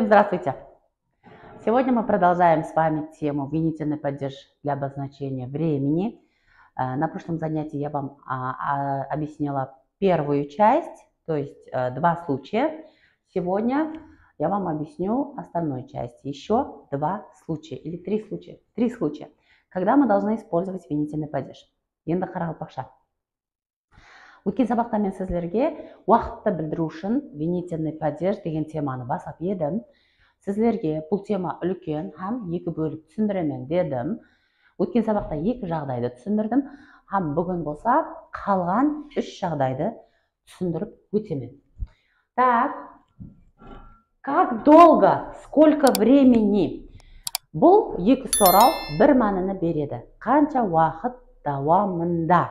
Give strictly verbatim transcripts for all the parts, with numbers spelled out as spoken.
Здравствуйте! Сегодня мы продолжаем с вами тему винительный падеж для обозначения времени. Э, На прошлом занятии я вам а, а, объяснила первую часть, то есть э, два случая. Сегодня я вам объясню остальную часть. Еще два случая или три случая. Три случая. Когда мы должны использовать винительный падеж? Endi qaraqalpaqsha. Ótken sabaqta men sizlerge waqıttı bildiriw ushın винительный падеж degen temanı baslap edim. Sizlerge bul tema úlken hám eki bólip túsindiremen dedim. Ótken sabaqta eki jaǵdaydı túsindirdim hám búgin bolsa qalǵan úsh jaǵdaydı túsindirip ótemen. Так, как долго, сколько времени? Bul eki soraw bir mánini beredi. Qansha waqıt dawamında?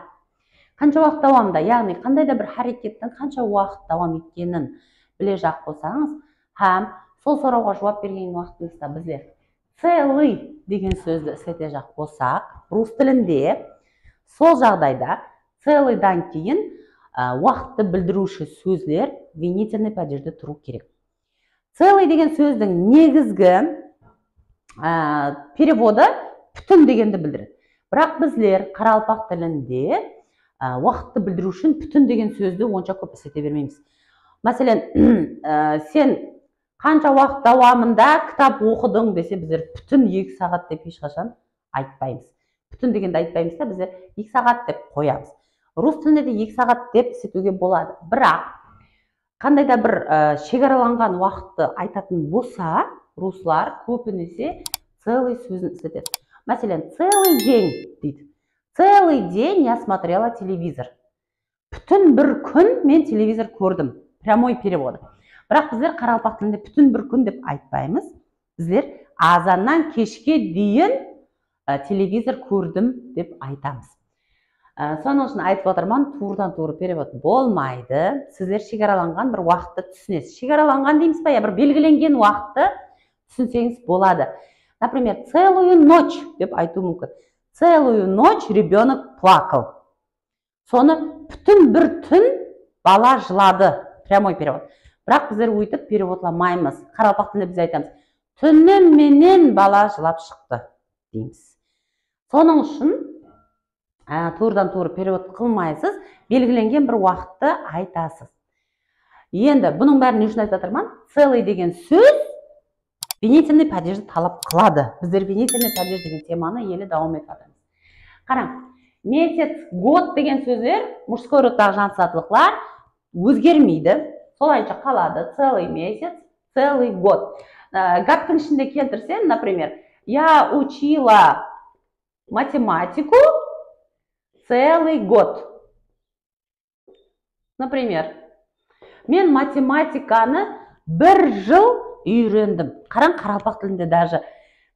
Qansha waqıt dawamında, yaǵnıy qanday da bir hárekettiń qansha waqıt dawam etkenin bilejaq bolsańız hám sol sorawǵa juwap bergen waqtıńızda bizler целый degen sózdi isletejaq bolsaq, rus tilinde, sol jaǵdayda целыйdan keyin á, waqıttı bildiriwshi sózler винительный падежde turıw kerek. Целый degen sózdiń negizgi á, perevodı pútin degendi bildiredi. Biraq bizler qaraqalpaq tilinde á, waqıttı bildiriw ushın pútin degen sózdi onsha kóp islete bermeymiz. Máselen, á, sen qansha waqıt dawamında kitap oqıdıń dese, bizler pútin eki saat dep hesh qashan aytpaymız. Pútin degendi aytpaymız da, bizler eki saat dep qoyamız. Rus tilinde de eki saat dep isletiwge boladı. Biraq qanday da bir e, shegaralanǵan waqıttı aytatın bolsa, ruslar kóbinese целый sózin isletedi. Máselen, целый день deydi. Целый день я смотрела телевизор. Pútin bir kún men televizor kórdim. Прямой переводы. Biraq bizler qaraqalpaq tilinde pútin bir kún dep aytpaymız. Bizler azannan keshke deyin e, televizor kórdim dep aytamız. E, Sonıń ushın aytıp otırman, tuwrıdan-tuwrı perevod bolmaydı. Sizler shegaralanǵan bir waqıttı túsinesiz. Shegaralanǵan deymiz ba, ya bir belgilengen waqıttı túsinseńiz boladı. Например, целую ночь dep aytıw múmkin. Целую ночь ребёнок плакал. Sonı pútin bir tún bala jıladı. Прямой перевод. Biraq bizler óytip perevodlamaymız. Qaraqalpaq tilinde biz aytamız, túni menen bala jılap shıqtı deymiz. Sonıń ushın á, tuwrıdan-tuwrı perevod qılmaysız, belgilengen bir waqıttı aytasız. Endi bunıń bárin ne ushın aytıp atırman? Целый degen sóz винительный падежdi talap qıladı. Bizler винительный падеж degen temanı ele dawam etip atırmız. Qarań, месяц, год degen sózler, мужской rodtaǵı jansız atlıqlar ózgermeydi. Solayınsha qaladı. Целый месяц, целый год. Á, gáptiń ishinde keltirsem, например, я учила математику целый год. Например, men matematikanı bir jıl úyrendim. Qarań, qaraqalpaq tilinde даже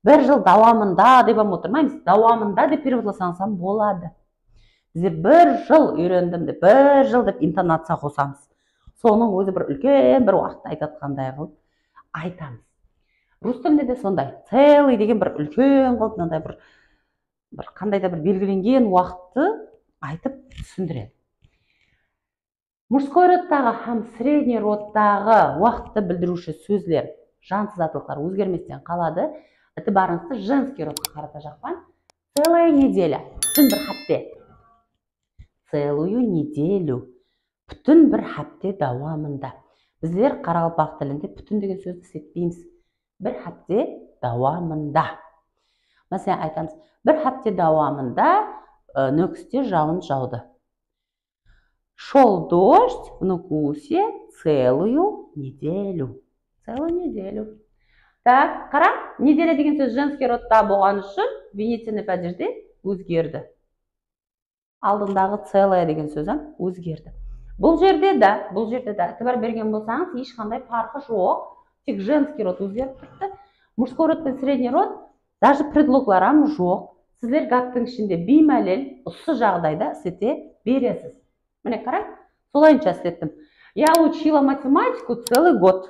bir jıl dawamında dep ham otırmaymız. Dawamında dep perevodlasańız ham boladı. Bizler bir jıl úyrendim dep, bir jıl dep intonaciya qosamız. Sonıń ózi bir úlken bir waqıttı aytatqanday qılıp aytamız. Rus tilinde de sonday. Целый degen bir úlken qılıp, mınanday bir bir qanday da bir belgilengen waqıttı aytıp túsindiredi. Мужской rodtaǵı hám средний rodtaǵı waqıttı bildiriwshi sózler, jansız atlıqlar ózgermesten qaladı. Itibarıńızdı женский rodqa qaratajaqpan. Целая неделя, pútin bir hápte. Целую неделю. Pútin bir hápte dawamında. Bizler qaraqalpaq tilinde pútin degen sózdi isletpeymiz. Bir hápte dawamında. Máselen, aytamız, bir hápte dawamında e, Nókiste jawın jawdı. Шёл дождь в Нукусе целую неделю. Целую неделю. Так, qara, неделя degen sóz женский rodta bolǵanı ushın винительный падежde ózgerdi. Aldındaǵı целая degen sóz hám ózgerdi. Bul jerde de, bul jerde de itibar bergen bolsańız, hesh qanday parqı joq. Tek женский род ózgerip turıptı. Мужской род пен средний род, даже предлогlar hám joq. Sizler gáptiń ishinde biymálel usı jaǵdayda islete beresiz. Mine, qarań, solayınsha islettim. Я учила математику целый год.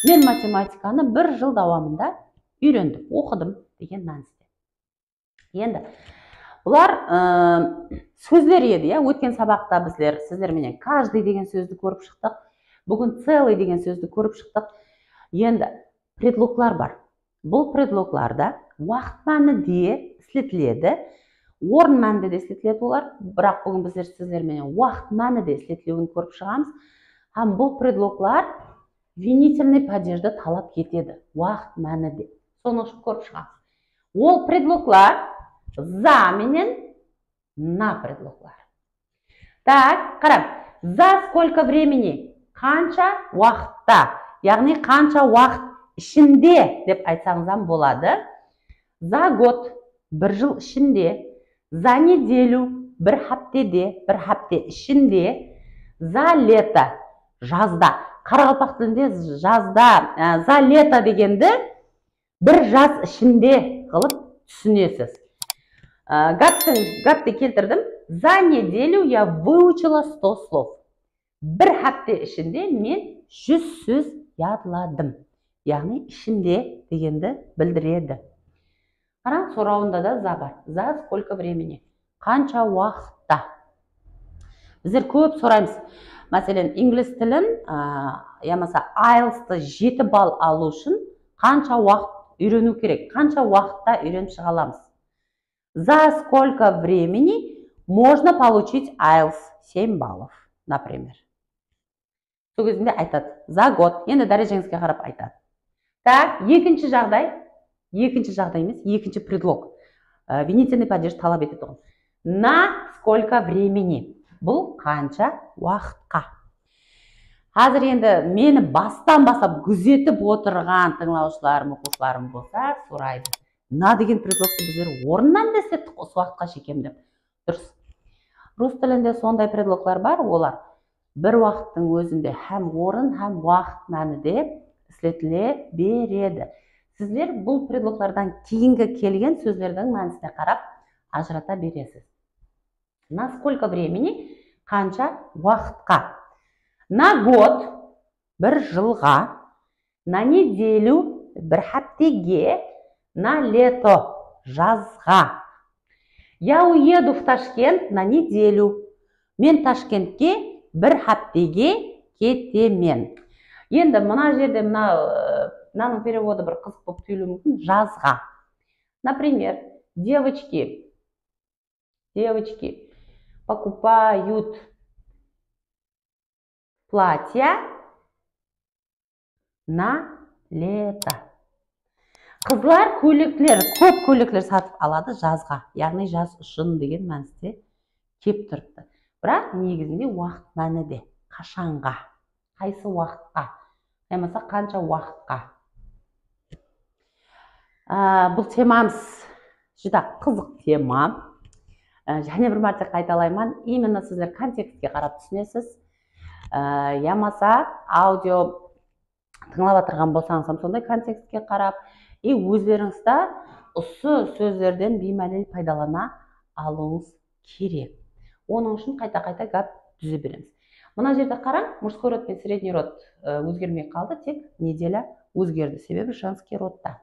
Men matematikanı bir jıl dawamında úyrendim, oqıdım degen mániste. Endi bular ı, sózler edi, ya. Ótken sabaqta bizler sizler menen каждый degen sózdi kórip shıqtıq. Búgin целый degen sózdi kórip shıqtıq. Endi predloglar bar. Bul predloglarda waqıt mánide isletiledi, orın mánide de isletiledi olar, biraq búgin bizler sizler menen waqıt mánide isletiliwin kórip shıǵamız. Hám bul predloglar винительный падежdi talap etedi, waqıt mánide. Sonıń ushın kórip shıǵamız. Ol predloglar за menen на predloglar. Так, qarań. За сколько времени? Qansha waqıtta? Yaǵnıy qansha waqıt ishinde dep aytsańız hám boladı. За год, bir jıl ishinde. За неделю, bir háptede, bir hápte ishinde. За лето, jazda. Qaraqalpaq tilinde jazda, e, за лето degendi bir jaz ishinde qılıp túsinesiz. Á, gáptiń, gápti keltirdim. За неделю я выучила сто слов. Bir hápte ishinde men júz sóz yadladım. Yaǵnıy ishinde degendi bildiredi. Qarań, sorawında da за bar. За сколько времени? Qansha waqıtta? Bizler kóp soraymız. Máselen, inglis tilin, a, yamasa aylstı jeti ball alıw ushın qansha waqıt úyreniw kerek? Qansha waqıtta úyrenip shıǵa alamız? За сколько времени можно получить айлс семь баллов, например? Sol gezinde aytadı, за год. Endi dárejeńizge qarap aytadı. Так, ekinshi jaǵday, ekinshi jaǵday emes, ekinshi predlog. Á, винительный падеж talap etetuǵın. На сколько времени? Bul qansha waqıtqa? Házir endi meni bastan baslap gúzetip otırǵan tıńlawshılarım, oqıwshılarım bolsa soraydı. На degen predlogtı bizler orın mánide islettik usı waqıtqa shekem dep. Durıs. Rus tilinde sonday predloglar bar, olar bir waqıttıń ózinde hám orın, hám waqıt mánide isletile beredi. Sizler bul predloglardan keyingi kelgen sózlerdiń mánisine qarap ajırata beresiz. На сколько времени? Qansha waqıtqa? На год, bir jılǵa. На неделю, bir háptege. На лето, jazǵa. Я уеду в Ташкент на неделю. Men Tashkentke bir háptege ketemen. Endi mına jerde mına, ı, mınanıń perevodı bir qızıq bolıp túyiliwi múmkin, jazǵa. Например, девочки, девочки покупают платья на лето. Qızlar kóylekler, kóp kóylekler satıp aladı jazǵa, yaǵnıy jaz ushın degen mániste kep turıptı. Biraq negizinde waqıt mánide, qashanǵa, qaysı waqıtqa, yamasa qansha waqıtqa. Á, bul temamız júdá qızıq tema. Á, jáne bir márte qaytalayman, именно sizler kontekstke qarap túsinesiz. Á, yamasa audio tıńlap atırǵan bolsańız hám sonday kontekstke qarap, и ózlerińiz de usı sózlerden biymálel paydalana alıwıńız kerek. Onıń ushın qayta-qayta gáp dúze beremiz. Mına jerde qarań, мужской род penen средний род, ı, ózgermey qaldı, tek неделя ózgerdi, sebebi женский родта.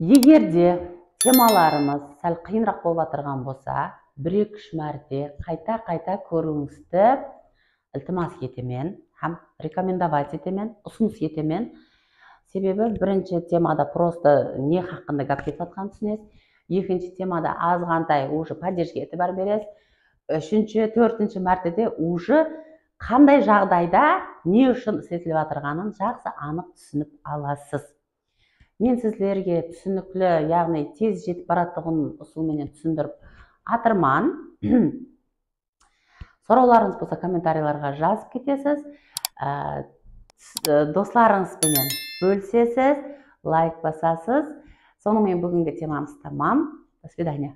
Eger de temalarımız sál qıyınıraq bolıp atırǵan bolsa, bir-eki-úsh márte qayta-qayta kóriwińizdi iltimas etemen hám rekomendovat etemen, usınıs etemen. Sebebi birinshi temada prosto ne haqqında gáp ketip atqanın túsinesiz. Ekinshi temada azǵantay уже padejge itibar beresiz. Úshinshi, tórtinshi mártede уже qanday jaǵdayda ne ushın isletilip atırǵanın jaqsı anıq túsinip alasız. Men sizlerge túsinikli, yaǵnıy tez jetip baratuǵın usıl menen túsindirip atırman. Sorawlarıńız bolsa kommentariylarǵa jazıp ketesiz. Á, s-, e, doslarıńız benen bólisesiz, layk basasız. Sonıń menen búgingi temamız tamam. До свидания.